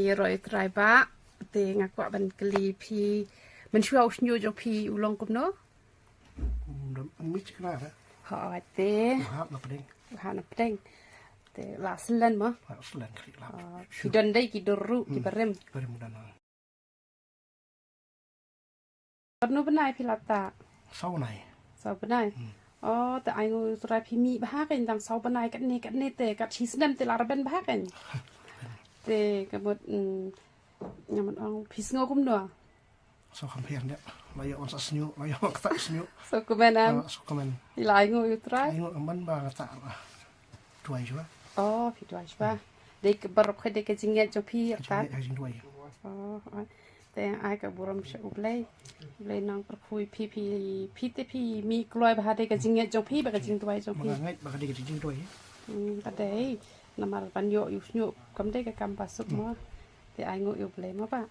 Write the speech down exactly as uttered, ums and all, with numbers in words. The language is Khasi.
Ïaroh ïa u Trai Bah, te nga kwah ban kylli phi, mynshuwa u shñiuh jong phi u long kumno? Mih kna re. Ho, te. Hap na pdeng. Hap na pdeng. Te la slen mo. La slen kri la. Ki don dei ki dur ruh ki barim. Barim don. Katno bnai phi la tah? Saw bnai. Saw bnai. O, te ai nguh ïa u Trai phi mih bha kein tang saw bnai katne katne te kat shi snem te la rben bha kein. Te ka mut nga mut ong phi sngew kumno? Saw kham pher ne. La ïoh wan sa sngew, la ïoh wan kata sngew. Saw kmen am. Saw kmen. Phi la ai nguh ïa u Trai. Ai nguh man ba kata. Duwai shuwa. O, phi duwai shuwa. Dei ka baroh dei ka jingngeit jong phi. Jingngeit jingduwai. O. Te ai ka burom sha U Blei. U Blei nang pyrkhu ïa phi phi phi te phi mih kloi bha dei ka jingngeit jong phi bad ka jingduwai jong phi. Ngeit ba ka dei ka jingduwai. Ka dei namar ban ïoh ïa u shñiuh kam dei ka kam ba suk mo. Te ai nguh ïa U Blei mo Bah.